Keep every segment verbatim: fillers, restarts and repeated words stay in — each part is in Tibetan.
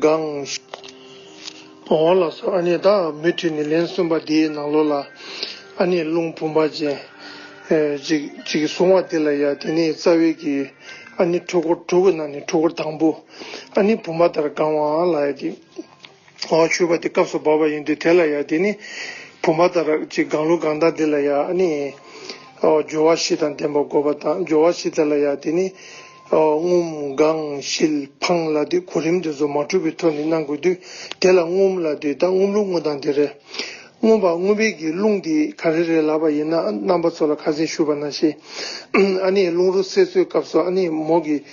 གང་། འོ་ལགས་སོ། ཨ་ནི་ད་མུ་མཐུད་ནས་ལན་གསུམ་པ་འདིའི་ནང་ལོགས་ལ། ཨ་ནི་རླུང་བུམ་པ་ཅན་ཨེ་ཅིག་ཅིག་བཟུང་བ་དེ་ལ་ཡ་དེ་ནི་རྩ་བའི་གི་ཨ་ནི་འཁྲུལ་འཁོར་དྲུག་གི་ནང་ནས་འཁྲུལ་འཁོར་དང་པོ། ཨ་ནི་བུམ་པ་ལྟར་གང་བ་ལ་ཡ་དེ། འོ་ཞུས་པ་དེ་སྐབས་སུ་བབས་པ་ཡིན་དུས་དེ་ལ་ཡ་དེ་ནི་བུམ་པ་ལྟར་ཅིག་གང་རླུང་གང་དག་འདི་ལ་ཡ་ཨ་ནི། འོ་སྦྱོར་བ་བཞི་དང་ལྡན་པ་དགོས་པ་དང་སྦྱོར་བ་བཞི་དེ་ལ་ཡ་དེ་ནི། འོ་རྔུབ་གང་བཤིལ་འཕང་ལ་དེ་གོ་རིམ་དེ་ཚོ་མ་འཁྲུལ་བའི་ཐོག་ནས་གནང་དགོས་དུས་དེ་ལ་རྔུབ་ལ་དེ་ད་རྔུབ་རླུང་རྔུབ་སྟངས་དེ་རེད། རྔུབ་པ་རྔུབ་པའི་གི་རླུང་དེ་ག་རེ་རེད་ལབ་པ་ཡིན་ན་རྣམ་པ་ཚོ་ལ་ཁ་སང་ཞུས་པ་ནང་བཞིན། ཨ་ནི་རླུང་རོ་བསལ་ཚོའི་སྐབས་སུ་ཨ་ནི་མོ་གི་ད་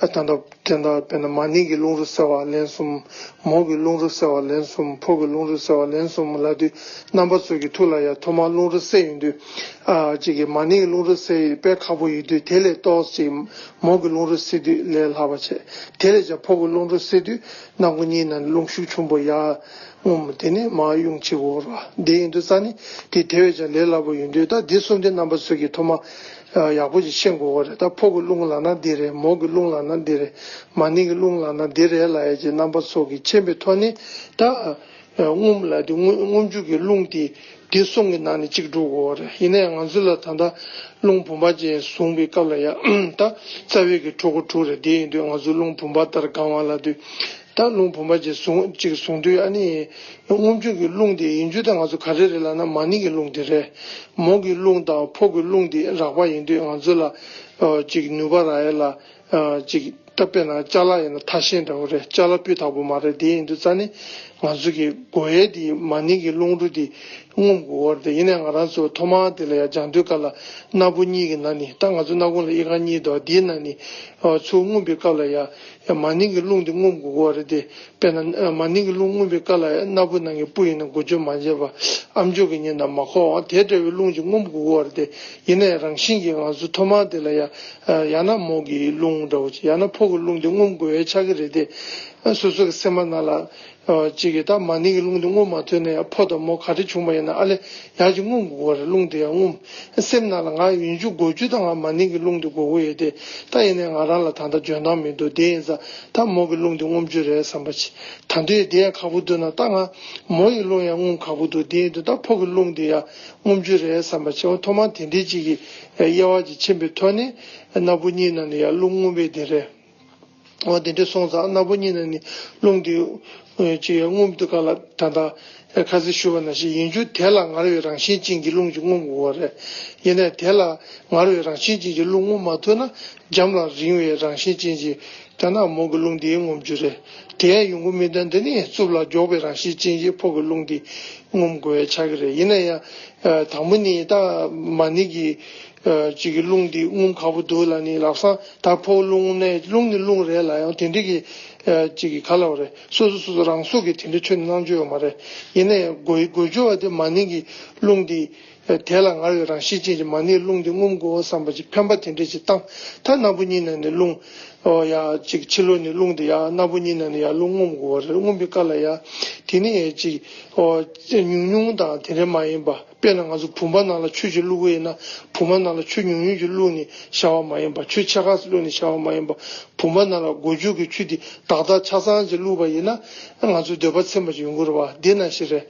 ལྟ། དེ་འདྲ་དཔེར་ན་མ་ནིང་གི་རླུང་རོ་བསལ་བ་ལན་གསུམ། མོ་གི་རླུང་རོ་བསལ་བ་ལན་གསུམ། ཕོ་གི་རླུང་རོ་བསལ་བ་ལན་གསུམ་ལབ་དུས་རྣམ་པ་ཚོ་གི་ཐུགས་ལ་ཡ་ཐོག་མར་རླུང་རོ་བསལ་ཡོང་དུས། ཨ་ཅིག་གི་མ་ནིང་གི་རླུང་རོ་བསལ་ཡོད་དཔེ་ཁག་པོ་ཡོད་དུས་དེ་ལས་ཏོག་ཙམ་མོ་གི་རླུང་རོ་བསལ་དུས་ལས་སླ་བ་བྱས། དེ་ལས་ཀྱང་ཕོ་གི་རླུང་རོ་བསལ་དུས་སྣ་ཁུག་གཉིས་ནང་རླུང་ཤུགས་ཆེན་པོ་ཡར་རྔུབ་དེ་ནས་མར་དབྱུང་བྱེད་དགོས་རེད་བ། དེ་ཡིན་དུས་ཙང་ནི་དེ་དེ་བས་ཀྱང་ལས་སླ་པོ་ཡོང་དུས་ད་འདི་གསུམ་དེ་རྣམ་པ་ཚོ་གི་ཐོག་མར། ཡག་པོ་ཅིག་ཤེས་དགོས་པ་རེད། ད་ཕོ་གི་རླུང་ལབ་ན་འདི་རེད། མོ་གི་རླུང་ལབ་ན་འདི་རེད། མ་ནིང་གི་རླུང་ལབ་ན་འདི་རེད་ལབ་ཡ་ཅིག་རྣམ་པ་ཚོ་གིས་མཁྱེན་པའི་ཐོག་ནས་ད། རྔུབ་ལ་དེ་རྔུབ་རྔུབ་འཇུག་གི་རླུང་དེ་དེ་གསུམ་གྱི་ནང་ནས་གཅིག་སྒྲུབ་དགོས་པ་རེད། ཡིན་ན་ཡང་ང་ཚོ་ལ་ད་ལྟ་རླུང་བུམ་པ་ཅན་བཟུང་བའི་སྐབས་ལ་ཡ་ད་རྩ་བའི་གི་འཁྲུལ་འཁོར་དྲུག་རེད། དེ་ཡིན་དུས་ང་ཚོ་རླུང་བུམ་པ་ལྟར་གང་བ་ལབ་དུས། ད་རླུང་བུམ་པ་ཅིག་བཟུང་ཅིག་བཟུང་དུས་ཨ་ནི། རྔུབ་འཇུག་གི་རླུང་དེ་ཡིན་རྒྱུ་ད་ང་ཚོ་ག་རེ་རེད་ལབ་ན་མ་ནིང་གི་རླུང་དེ་རེད། མོ་གི་རླུང་དང་ཕོ་གི་རླུང་དེ་རགས་པ་ཡིན་དུས་ང་ཚོ་ལ་ཨ་ཅིག་ནུས་པ་རག་ཡ་ལ་ཨ་ཅིག་ད་དཔེར་ན་ཅ་ལག་ཡིན་ན་ཐ་ཤལ་འདྲ་བོ་རེད། ཅ་ལག་སྤུས་དག་པོ་མ་རེད། དེ་ཡིན་དུས་ཙང་ནི་ང་ཚོ་གི་དགོས་ཡས་དེ་མ་ནིང་གི་རླུང་རོ་དེ་རྔུབ་དགོས་པ་རེད། དེ་ཡིན་ནའི་ང་རང་ཚོ་ཐོག་མར་དེ་ལ་ཡ་སྦྱང་དུས་སྐབས་ལ་སྣ་བུག་གཉིས་ཀྱི་ནང་ནས་ད་ང་ཚོ་སྣ་ཁུང་ལ་ཨི་ཁུང་གཉིས་འདུག་དེའི་ནང་ནས་ཨ་ཚུར་རྔུབ་པའི་སྐབས་ལ་ཡ། ཡང་མ་ནིང་གི་རླུང་དེ་རྔུབ་དགོས་ཀྱི་ཡོད་རེད་དེ། དཔེར་ན་མ་ནིང་གི་རླུང་རྔུབ་པའི་སྐབས་ལ་ཡང་སྣ་བུག་ནང་གི་སྤུ་ཡིན་ན་འགུལ་སྐྱོད་མ་བྱས་པ། ཨམ་ཅོག་གི་ཉེ་འདབས་མར་འཁོར་བ་དེ་འདྲ་བའི་རླུང་ཅིག་རྔུབ་དགོས་ཀྱི་ཡོད་རེད་དེ། ཡིན་ནའི་རང་བཞིན་གྱིས་ང་ཚོ་ཐོག་མར་དེ་ལ་ཡང་ཡང་ན་མོ་གི་རླུང་འདྲ་བོ་ཅིག་ཡང་ན་ཕོ་གི་རླུང་དེ་རྔུབ་དགོས་པའི་ཆགས་ཀྱི་རེད་དེ། སོ་སོ་གི་སེམས་པ་ནང་ལ་ཅིག་གིས་ད་མ་ནིང་གི་རླུང་དེ་རྔུབ་མ་ཐུབ་ན་ཡང་ཕོ་དང་མོ་ག་རེ་བྱུང་བ་ཡིན་ན་ཨ་ལེ་ཡར་ཅིག་རྔུབ་དགོས་ཀྱི་ཡོད་རེད། རླུང་དེ་ཡར་རྔུབ། སེམས་ནང་ལ་ང་ཡིན་རྒྱུ་དགོས་རྒྱུ་དང་ང་མ་ནིང་གི་རླུང་དེ་དགོས་ཀྱི་ཡོད་དེ། ད་ཡིན་ནའི་ང་རང་ལ་ད་ལྟ་འཇོན་ཐང་མི་འདུག་དེ་ཡིན་ཙང་ད་མོ་གི་རླུང་དེ་རྔུབ་རྒྱུ་རེད་བསམ་པ་བྱས། ད་དུང་དེ་ཡང་ཁག་པོ་འདུག་ན་ད་ང་མོ་ཡི་རླུང་ཡང་རྔུབ་ཁག་པོ་འདུག་དེ་ཡིན་དུས་ད་ཕོ་གི་རླུང་དེ་ཡང་རྔུབ་རྒྱུ་རེད་བསམ་པ་བྱས། འོ་ཐོག་མར་དེ་འདྲའི་ཅིག་གི་དབྱེ་བ་ཅིག་ཕྱེ་བའི་ཐོག་ནས་སྣ་བུག་གཉིས་ནང་ནས་ཡང་རླུང་རྔུབ་པའི་དེ་རེད། འོ་དེ་འདྲ་སོང་ཙང་སྣ་བུག་གཉིས་ནང་ནས་རླུང་དེ་ཅིག་ཡང་རྔུབ་དུས་སྐབས་ལ་ད་ལྟ་ཁ་སང་ཞུས་པ་ནང་བཞིན་ཡིན་རྒྱུ་དེ་ལ་ངར་བའི་རང་བཞིན་ཅན་གྱི་རླུང་ཅིག་རྔུབ་དགོས་པ་རེད། ཡིན་ནའི་དེ་ལ་ངར་བའི་རང་བཞིན་ཅན་གྱི་རླུང་རྔུབ་མ་ཐུབ་ན་འཇམ་ལ་རིང་བའི་རང་བཞིན་ཅན་གྱི་ད་ནང་མོ་གི་རླུང་དེ་རྔུབ་རྒྱུ་རེད། དེ་ཡང་ཡོང་གི་མི་འདུག་འདི་ནི་རྩུབ་ལ་འཇོག་པའི་རང་བཞིན་ཅན་གྱི་ཕོ་གི་རླུང་དེ་རྔུབ་དགོས་པའི་ཆགས་ཀྱི་རེད། ཡིན་ན་ཡང་དང་པོ་ནི་ད་མ་ནིང་གི་ཅིག་གི་རླུང་འདི་རྔུབ་ཁག་པོ་འདུག་ལབ་ནི་ལབ་སང་ད་ཕོ་རླུང་ནས་རླུང་ནི་རླུང་རེད་ལ་ཡང་དེ་འདྲ་གི་ཅིག་གི་ག་ལབ་རེད། སོ་སོ་སོ་སོ་རང་སོ་གི་དེ་འདྲ་ཁྱོན་ནས་གནང་རྒྱུ་ཡོད་མ་རེད། ཡིན་ན་ཡང་དགོས་དགོས་རྒྱུ་བ་དེ་མ་ནིང་གི་རླུང་འདི་དེ་ལ་ངར་བའི་རང་བཞིན་ཅན་གྱི་མ་ནིང་རླུང་འདི་རྔུབ་དགོས་བསམ་པ་ཅིག་འཕེན་པ་དེ་འདྲ་ཅིག་བཏང་ད་སྣ་བུག་གཉིས་ནང་ནས་རླུང་ཡ་ཅིག་ཕྱི་ལོགས་ནས་རླུང་འདི་ཡ་སྣ་བུག་གཉིས་ནང་ནས་ཡ་རླུང་རྔུབ་དགོས་པ་རེད། རྔུབ་པའི་སྐབས་ལ་ཡ་དེ་ནི་ཡ་ཅིག་ཉུང་ཉུང་དང་དེ་འདྲ་མ་ཡིན་པ། དཔེར་ན་ང་ཚོ་བུམ་པ་ནང་ལ་ཆུ་ཅིག་བླུགས་པ་ཡིན་ན་བུམ་པ་ནང་ལ་ཆུ་ཉུང་ཉུང་ཅིག་བླུགས་ནས་བཞག་པ་མ་ཡིན་པ། ཆུ་ཕྱེད་ཀ་ཙམ་བླུགས་ནས་བཞག་པ་མ་ཡིན་པ། བུམ་པ་ནང་ལ་སྒོ་ཅུ་གི་ཆུ་དེ་དག་དག་ཆ་ཚང་ཅིག་བླུགས་པ་ཡིན་ན་ང་ཚོའི་འདོད་པ་ཚིམ་པ་ཅིག་ཡོང་གི་རེད་བ། དེ་ནང་བཞིན་རེད།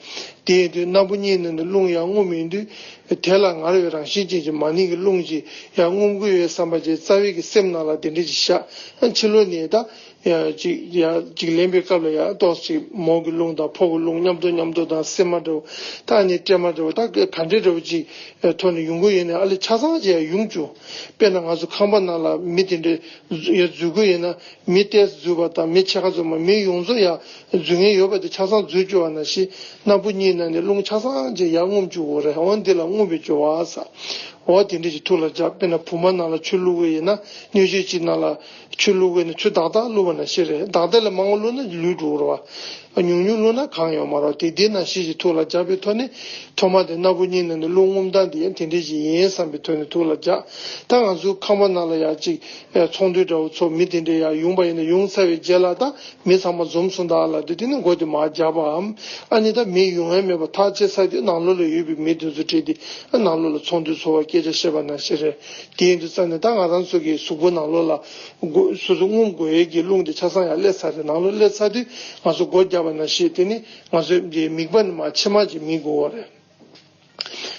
དེ་ཡིན་དུས་སྣ་བུག་གཉིས་ནང་ནས་རླུང་ཡར་རྔུབ་ཡིན་དུས་དེ་ལ་ངར་བའི་རང་བཞིན་ཅན་གྱི་མ་ནིང་གི་རླུང་ཅིག་ཡར་རྔུབ་ཀྱི་ཡོད་བསམ་པ་ཅིག་རྩ་བའི་གི་སེམས་ནང་ལ་དེ་འདྲ་ཅིག་བཞག་ཕྱི་ལོགས་ནས་ད། ཡ་ཅིག་ཡ་ཅིག་ལེན་པའི་སྐབས་ལ་ཡ་ཏོག་ཙམ་མོ་གི་རླུང་དང་ཕོ་གི་རླུང་མཉམ་དུ་མཉམ་དུ་དང་སྲན་མ་འདྲ་བོ་ད་ཨ་ནི་སྲན་མ་འདྲ་བོ་ད་ག་འདྲ་འདྲ་བོ་ཅིག་ཐོག་ནས་ཡོང་གི་ཡོད་ནའི་ཨ་ལེ་ཆ་ཚང་ཅིག་ཡ་ཡོང་བཅུག་དཔེར་ན་ང་ཚོ་ཁང་པ་ནང་ལ་མི་དེ་འདྲ་ཡ་འཛུལ་གི་ཡོད་ན་མི་ཏོག་ཙམ་འཛུལ་བ་དང་མི་ཕྱེད་ཀ་འཛུལ་མ་མི་ཡོངས་རྫོགས་ཡ་འཛུལ་མཁན་ཡོད་པ་དེ་ཆ་ཚང་འཛུལ་བཅུག་པ་ནང་བཞིན་སྣ་བུག་གཉིས་ནང་ནས་རླུང་ཆ་ཚང་ཅིག་ཡ་རྔུབ་བཅུག་དགོས་རེད། འོ་འདི་ལ་རྔུབ་པའི་སྦྱོར་བ་ཟེར། འོ་དེ་འདྲ་ཅིག་ཐུགས་ལ་འཇགས། དཔེར་ན་བུམ་པ་ནང་ལ་ཆུ་བླུགས་པ་ཡིན་ན་སྣོད་ཆས་གཅིག་ནང་ལ་ཆུ་བླུགས་པ་ཡིན་ན་ཆུ་དག་དག་བླུགས་པ་ནང་བཞིན་རེད། དག་དག་ལས་མང་པོ་བླུགས་ན་ལུད་འགྲོ་གི་རེད་བ། ཉུང་ཉུང་བླུགས་ན་གང་ཡོད་མ་རེད། དེ་དེ་ནང་བཞིན་ཞིག་ཐུགས་ལ་འཇགས་པའི་ཐོག་ནས་ཐོག་མ་དེ་སྣ་བུག་གཉིས་ནང་ནས་རླུང་རྔུབ་སྟངས་དེ་ཡང་དེ་འདྲ་ཞིག་ཡིན་བསམ་པའི་ཐོག་ནས་ཐུགས་ལ་འཇགས། ད་ང་ཚོའི་ཁང་པ་ནང་ལ་ཡང་ཅིག་ཚོགས་འདུ་འདྲ་བོ་ཚོགས་མི་དེ་འདྲ་ཡང་ཡོང་པ་ཡིན་ན་ཡོང་ཚར་བའི་རྗེས་ལ་ད་མི་ཚང་མ་འཛོམས་སོང་ད་ལབ་དུས་དེ་ནས་སྒོ་དེ་མར་རྒྱག་པའམ། ཨ་ནི་ད་མི་ཡོང་ཡ་མེད་པ་ཐག་བཅད་ཚར་དུས་ནང་ལོགས་ལ་ཡོད་པའི་མི་དེ་ཚོ་ཁྲིད་དེ་ནང་ལོགས་ལ་ཚོགས་འདུ་ཚོགས་པ་སྐད་ཆ་བཤད་པ་ནང་བཞིན་རེད། དེ་ཡིན་དུས་ཙང་ནས་ད་ང་རང་ཚོ་གི་གཟུགས་པོ་ནང་ལོགས་ལ་སྒོ་སོ་སོ་རྔུབ་དགོས་ཡས་ཀྱི་རླུང་དེ་ཆ་ཚང་ཡར་སླེབས་ཚར་རེད། ནང་ལོགས་སླེབས་ཚར་དུས་ང་ཚོ་སྒོ་རྒྱག་པ་ནང་བཞིན་དེ་ནི་ང་ཚོའི་མིག་པ་ནས་མར་མཆིལ་མ་ཅིག་མིད་དགོས་པ་རེད།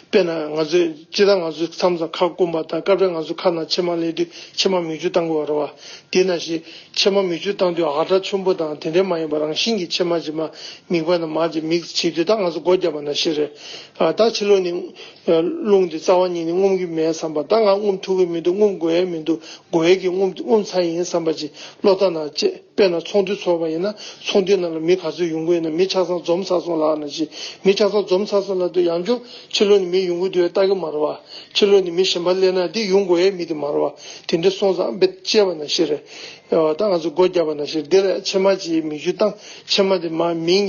དཔེར་ན་ང་ཚོས་སྤྱིར་བཏང་ང་ཚོས་མཚམས་མཚམས་ཁ་སྐོམ་པ་དང་སྐབས་རེ་ང་ཚོ་ཁ་ནང་མཆིལ་མ་སླེབས་དུས་མཆིལ་མ་མིག་ཆུ་བཏང་དགོས་པ་རེད་བ། དེ་ནང་བཞིན་མཆིལ་མ་མིག་ཆུ་བཏང་དུས་ཨ་གྲ་ཆེན་པོ་དང་དེ་འདྲའི་མ་ཡིན་པ་རང་བཞིན་གྱི་མཆིལ་མ་ཅིག་མར་མིད་པ་ནས་མར་ཅིག་མིད་བྱེད་དུས་ད་ང་ཚོ་སྒོ་རྒྱབ་པ་ནང་བཞིན་རེད། ཨ་ད་ཕྱི་ལོགས་ནས་རླུང་དེ་རྩ་བ་ཉིད་ནས་རྔུབ་ཀྱི་མེད་བསམ་པ། ད་ང་རྔུབ་ཐུབ་ཀྱི་མི་འདུག་རྔུབ་དགོས་ཡས་མི་འདུག་དགོས་ཡས་ཀྱི་རྔུབ་རྔུབ་ཚར་ཡིན་བསམ་པ་ཅིག་བློ་ཐག་ནང་བཅད། དཔེར་ན་ཚོགས་འདུ་ཚོགས་པ་ཡིན་ན་ཚོགས་འདུའི་ནང་ལ་མི་ག་ཚོད་ཡོང་གི་ཡོད་ན། མི་ཆ་ཚང་འཛོམས་ཚར་སོང་ལབ་ན་ཞིག་མི་ཆ་ཚང་འཛོམས་ཚར་སོང་ལབ་དུས་ཡང་བསྐྱར་ཕྱི་ལོགས་ནས་མི་ཡོང་གི་འདུག་ལྟ་གི་མ་རེད་བ། ཕྱི་ལོགས་ནས་མི་གཞན་པ་སླེབས་ན་འདི་ཡོང་དགོས་ཡས་མི་དེ་མ་རེད་བ། དེ་འདྲ་སོང་ཙང་དཔེ་བཅད་པ་ནང་བཞིན་རེད། ད་ང་ཚོ་སྒོ་རྒྱབ་པ་ནང་བཞིན་འདི་ལ་མཆིལ་མ་ཅིག་མིག་ཆུ་བཏང་། མཆིལ་མ་དེ་མར་མིད་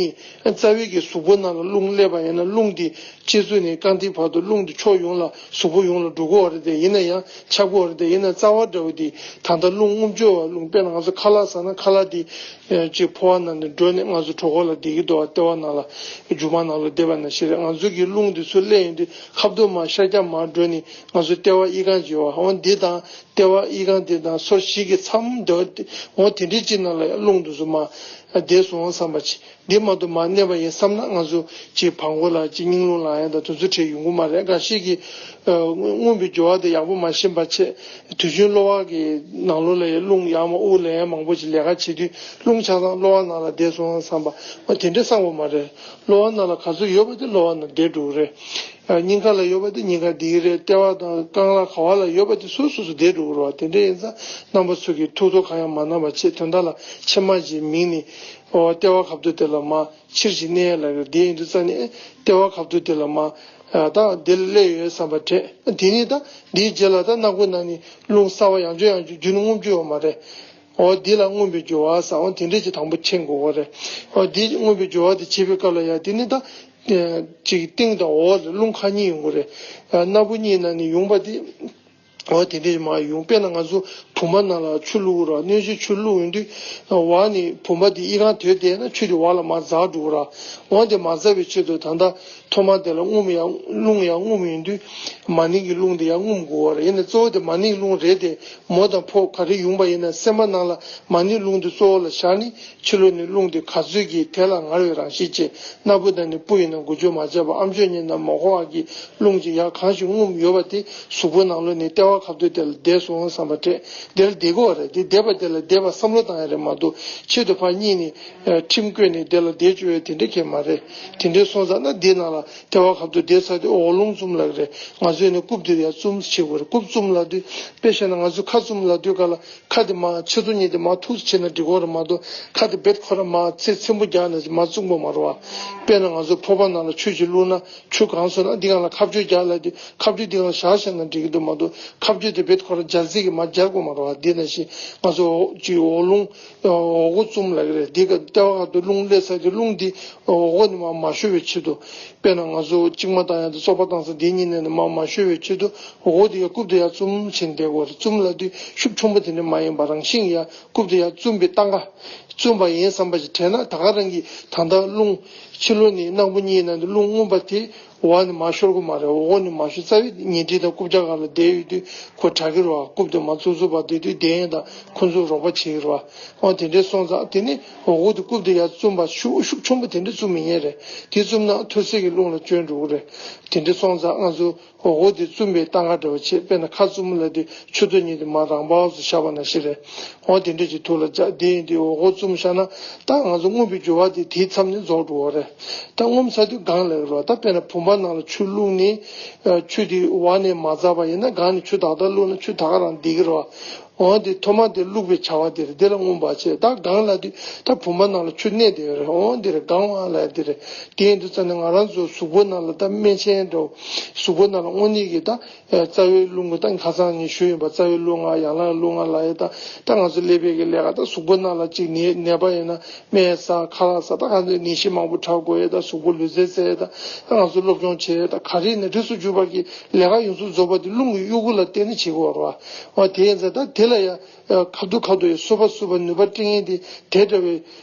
ནས་རྩ་བའི་གི་གཟུགས་པོ་ནང་ལ་རླུང་སླེབས་པ་ཡིན་ན་རླུང་དེ་ལྕེ་ཚུ་ནས་རྐང་མཐིལ་བར་དུ་རླུང་དེ་ཕྱོགས་ཡོངས་ལ་གཟུགས་པོ་ཡོངས་ལ་འགྲོ་གི་ཡོད་རེད་དེ། ཡིན་ན་ཡང་ཆགས་ཀྱི་ཡོད་རེད་དེ། ཡིན་ན་རྩ་བ་འདྲ་བོ་དེ་ད་ལྟ་རླུང་རྔུབ་བཅུག་པ་རླུང་དཔེར་ན་ང་ཚོ་ཁ་ལག་ཟ་ན་ཁ་ལག་དེ་ཅིག་ཕོ་བ་ནང་ནས་འགྲོ་ནས་ང་ཚོ་གྲོད་ཁོག་ལ་བསྡད་ཀྱི་འདུག་བ། ལྟེ་བ་ནང་ལ་རྒྱུ་མ་ནང་ལ་བསྡད་པ་ནང་བཞིན་རེད། ང་ཚོ་གི་རླུང་དེ་ཚུར་སླེབས་ཡོང་དུས་ཁ་ཐུག་མར་ཤར་རྒྱག་མར་འགྲོ་ནས་ང་ཚོ་ལྟེ་བ་ཨི་ཁང་ཅིག་ཡོད་བ། འོ་འདི་དང་ལྟེ་བ་ཨི་ཁང་དེ་དང་སོར་བཞི་གི་མཚམས་འདི་འོ་དེ་འདྲའི་ཅིག་ནང་ལ་རླུང་དེ་ཚུར་མར་བསྡད་སོང་བསམ་པ་ཅིག་འདི་མ་གཏོགས་མར་གནས་པ་ཡིན་བསམ་ན་ང་ཚོ་ཅིག་བྲང་ཁོག་ལ་ཅིག་སྙིང་རླུང་ལངས་ཡ་དང་དེ་ཚོ་འཕྲད་ཡོང་གི་མ་རེད། འགའ་ཞིག་གིས་ཨ་རྔུབ་པའི་སྦྱོར་བ་དེ་ཡག་པོ་མ་ཤེས་པ་བྱས། དུས་རྒྱུན་གློ་བ་གི་ནང་ལོགས་ལ་ཡང་རླུང་ཡར་མར་དབུགས་ལེན་ཡ་མང་པོ་ཅིག་ལས་ཀ་བྱེད་དུས་རླུང་ཆ་ཚང་གློ་བ་ནང་ལ་བསྡད་སོང་བསམ་པ་འོ་དེ་འདྲ་བསམ་དགོས་མ་རེད། གློ་བ་ནང་ལ་ག་ཚོད་ཡོད་པ་དེ་གློ་བ་ནང་བསྡད་འགྲོ་གི་རེད། ཨ་སྙིང་ག་ལ་ཡོད་པ་དེ་སྙིང་ག་བསྡད་ཀྱི་རེད། ལྟེ་བ་དང་རྐང་ལག་ག་བ་ལ་ཡོད་པ་དེ་སོ་སོ་སོ་བསྡད་འགྲོ་གི་རེད་བ། དེ་འདྲ་ཡིན་ཙང་རྣམ་པ་ཚོ་གིས་ཐུགས་དོགས་གང་ཡང་མ་གནང་བ་བྱས། དོན་དག་ལ་མཆིལ་མ་ཅིག་མིད་ནས་ཨོ་ལྟེ་བ་ཁ་ཐུག་དེ་ལ་མར་ཕྱིར་ཅིག་གནས་ཡ་ལ་རེད། དེ་ཡིན་དུས་ཙང་ནས་ལྟེ་བ་ཁ་ཐུག་དེ་ལ་མར་ཨ་ད་དེ་ལ་སླེབས་ཡོད་བསམ་པ་དྲན། དེ་ནས་ད་འདིའི་རྗེས་ལ་ད་སྣ་ཁུག་ནང་ནས་རླུང་གསར་བ་ཡང་བསྐྱར་ཡང་བསྐྱར་རྒྱུན་རྔུབ་རྒྱུ་ཡོད་མ་རེད། འོ་འདི་ལ་རྔུབ་པའི་སྦྱོར་བ་ཟེར། འོ་དེ་འདྲས་ཀྱི་དང་པོ་མཁྱེན་དགོས་པ་རེད། འོ་འདི་རྔུབ་པའི་སྦྱོར་བ་དེ་བྱེད་པའི་སྐབས་ལ་ཡང་དེ་ནི་ད་ཅིག་སྟེང་དང་འོག་ལ་རླུང་ཁག་གཉིས་ཡོང་གི་རེད། སྣ་བུག་གཉིས་ནང་ནས་ཡོང་པ་དེ་འོ་དེ་འདྲས་མར་ཡོང་། དཔེར་ན་ང་ཚོ་བུམ་པ་ནང་ལ་ཆུ་བླུགས་ར། སྣོད་བཅུད་ཆུ་བླུགས་ཡོང་དུས་འོག་ནས་བུམ་པ་དེ་ཨི་ཁང་དོད་བསྡད་ན་ཆུ་དེ་འོག་ལ་མར་འཛག་འགྲོ་གི་ར། འོ་དེ་མ་འཛག་པའི་ཆེད་དུ་ད་ལྟ་ཐོག་མ་དེ་ལ་རྔུབ་ཡང་རླུང་ཡང་རྔུབ་ཡོང་དུས་མ་ནིང་གི་རླུང་དེ་ཡང་རྔུབ་དགོས་པ་རེད། ཡིན་ན་གཙོ་བོ་དེ་མ་ནིང་རླུང་རེད་དེ། མོ་དང་ཕོ་ག་རེ་ཡོང་པ་ཡིན་ན་སེམས་པ་ནང་ལ་མ་ནིང་རླུང་དེ་གཙོ་བོ་ལ་བཞག་ནས་ཕྱི་ལོགས་ནས་རླུང་དེ་ག་ཚོད་ཀྱིས་དེ་ལ་ངར་བའི་རང་བཞིན་བྱས། སྣ་བུག་དང་ནི་སྤུ་ཡིན་ན་འགུལ་སྐྱོད་མ་བྱས་པ་ཨ་མཆོག་ཉིད་ནས་མ་གོ་བ་གི་རླུང་ཅིག་ཡར་གང་ཞིག་རྔུབ་ཡོད་པ་དེ་གཟུགས་པོ་ནང་ལོགས་ནས་ལྟེ་བ་ཁ་ཐུག་དེ་ལ་བསྡད་སོང་བསམ་པ་དྲན། དེ་ལ་བསྡད་དགོས་པ་རེད། དེ་བསྡད་པ་དེ་ལ་བསྡད་པ་བསམ་བློ་བཏང་ཡ་རེད་མ་གཏོགས་ཆེད་དུ་ཕར་གཉིད་ནས་ཁྲིམས་བཀོད་ནས་དེ་ལ་བསྡད་བཅུག་ཡ་དེ་འདྲ་གང་ཡང་མ་རེད། དེ་འདྲའི་སོང་ཙང་ན་འདི་ནང་ལ་ལྟེ་བ་ཁ་ཐུག་བསྡད་ཚར་དུས་འོག་རླུང་བཙུམ་ལབ་ཀྱི་རེད། ང་ཚོས་ནི་རྐུབ་དེ་ཡར་བཙུམ་བྱེད་དགོས་རེད། རྐུབ་བཙུམ་ལབ་དུས་དཔེ་བཤད་ན་ང་ཚོས་ཁ་བཙུམ་ལབ་དུས་ག་ལ་ཁ་དེ་མར་ཕྱི་ཚུར་གཉིས་དེ་མར་ཐུག་བྱས་ན་འགྲིག་གི་རེད་མ་གཏོགས་ཁ་དེ་རྦད་ཁོ་རང་མར་ཚེ་ཚེམ་བུ་རྒྱག་ནས་མར་བཙུམ་དགོས་མ་རེད་བ། དཔེར་ན་ང་ཚོ་ཕོར་པ་ནང་ལ་ཆུ་ཅིག་བླུགས་ན་ཆུ་གང་སོང་ན་འདི་སྒང་ལ་ཁ་གཅོད་རྒྱག་ལབ་དུས་ཁ་གཅོད་འདི་སྒང་ལ་བཞག་བཞག་ན་འགྲིག་གི་འདུག་མ་གཏོགས་ཁ་གཅོད་དེ་རྦད་ཁོ་རང་འཇར་རྩེ་གིས་མར་འཇར་དགོས་མ་རེད་བ། འདི་ནང་བཞིན་ང་ཚོ་འོག་ཅིག་འོག་རླུང་འོག་སྒོ་བཙུམ་ལབ་ཀྱི་རེད། འདི་ག་ལྟེ་བ་ཁ་ཐུག་རླུང་སླེབས་ཚར་དུས་རླུང་འདི་འོག་སྒོ་ནས་མར་མ་ཤོར་བའི་ཆེད་དུ། དཔེར་ན་ང་ཚོ་གཅིག་མ་བཏང་ཡ་དང་བཙོག་པ་བཏང་ས་འདི་གཉིས་ནས་ནི་མར་མ་ཤོར་བའི་ཆེད་དུ་འོག་སྒོ་དེ་ཡར་རྐུབ་དེ་ཡར་བཙུམ་བྱས་བསྡད་དགོས་རེད། བཙུམ་ལབ་དུས་ཤུགས་ཆེན་པོ་དེ་འདྲ་མ་ཡིན་པ་རང་བཞིན་ཡར་རྐུབ་དེ་ཡར་བཙུམ་པའི་སྟངས་ཀ་བཙུམ་པ་ཡིན་བསམ་པ་ཞིག་དྲན་ན་ད་ག་རང་གི་ད་ལྟ་རླུང་ཕྱི་ལོགས་ནས་སྣ་བུག་གཉིས་ནང་དུ་རླུང་རྔུབ་པ་དེ་འོག་ནས་མར་ཤོར་གི་མ་རེད། འོག་ནས་མར་ཤོར་རྩ་བའི་ཉལ་ཁྲི་དང་རྐུབ་བཀྱག་སྒང་ལ་བསྡད་ཡོད་དུས་ཁོ་དྲག་གི་རེད་བ། རྐུབ་དེ་མར་བཙུམ་བཙུམ་པ་བསྡད་དུས་བསྡད་ཡས་དང་ཁོ་ཚོས་རོགས་པ་བྱེད་ཀྱི་རེད་བ། འོ་དེ་འདྲའི་སོང་ཙང་དེ་ནི་འོག་སྒོ་དེ་རྐུབ་དེ་ཡར་བཙུམ་པ་ཤུགས་ཤུགས་ཆེན་པོ་དེ་འདྲ་བཙུམ་མི་ཉན་རེད། དེ་བཙུམ་ན་ཐོད་ཚད་ཀྱི་རླུང་ལ་སྐྱོན་འགྲོ་གི་རེད། དེ་འདྲ་སོང་ཙང་ང་ཚོ་འོག་སྒོ་དེ་བཙུམ་པའི་སྟངས་ཀ་འདྲ་བ་བྱེད། དཔེར་ན་ཁ་བཙུམ་ལབ་དུས་མཆུ་ཏོ་གཉིས་དེ་མར་རང་འབག་སུ་བཞག་པ་ནང་བཞིན་རེད། འོ་དེ་འདྲ་ཅིག་ཐུགས་ལ་འཇགས། དེ་ཡིན་དུས་འོག་སྒོ་བཙུམ་བཞག་ན་ད་ང་ཚོ་རྔུབ་པའི་སྦྱོར་བ་དེ་དེའི་མཚམས་ནས་རྫོགས་འགྲོ་བ་རེད། ད་རྔུབ་ཚར་དུས་སྒང་ལབ་ཀྱི་རེད་བ། ད་དཔེར་ན་བུམ་པ་ནང་ལ་ཆུ་བླུགས་ནས་ཆུ་དེ་འོག་ནས་མ་འཛག་པ་ཡིན་ན་སྒང་ནས་ཆུ་ཏག་ཏག་བླུགས་ན་ཆུ་ད་ག་རང་བསྡད་ཀྱི་རེད་བ། འོ་དེ་ཐོག་མ་དེ་བླུགས་པའི་བྱ་བ་དེ་རེད། དེ་ལ་མངོན་པར་བྱས། ད་སྒང་ལབ་དུས་ད་བུམ་པ་ནང་ལ་ཆུ་གནས་བསྡད་ཡོད་རེད། འོ་དེ་རེད། སྒང་བ་ལབ་དེ་རེད། དེ་ཡིན་དུས་ཙང་ནས་ང་རང་ཚོ་གཟུགས་པོ་ནང་ལ་ད་སྨན་ཆེན་འདྲ་བོ་གཟུགས་པོ་ནང་ལ་དངོས་གནས་ཀྱི་ད་རྩ་བའི་རླུང་གི་ད་ཁ་སང་ངས་ཞུས་ཡིན་པ། རྩ་བའི་རླུང་ལྔ་ཡན་ལག་རླུང་ལྔ་ལབ་ཡས། ད་ད་ང་ཚོ་ཀླད་པའི་གི་ལས་ཀ། ད་གཟུགས་པོ་ནང་ལ་ཅིག་ནད་ནད་པ་ཡིན་ན་སྨན་ཟ། ཁ་ལག་ཟ། ད་ག་ཚོད་ནད་གཞི་མང་པོ་དྲག་དགོས་ཡས། ད་གཟུགས་པོ་ལུས་རྩལ་རྩེད་ཡས། ད་ད་ང་ཚོ་སློབ་སྦྱོང་བྱེད་ཡས། ད་ག་རེ་ཡིན་ན་རིགས་སུ་གྱུར་པ་གི་ལས་ཀ་ཡོངས་སུ་རྫོགས་པ་དེ་རླུང་གི་གཡོ་འགུལ་ལ་བརྟེན་ནས་བྱེད་དགོས་རེད་བ། འོ་དེ་ཡིན་ཙང་ད་དེ་ལ་ཡ་ཁ་ཐུག་ཁ་ཐུག་ཡ་གསོ་བ་གསོ་བ་ནུས་པ་སྤྲད་མཁན་དེ་དེ་འདྲ་བའི་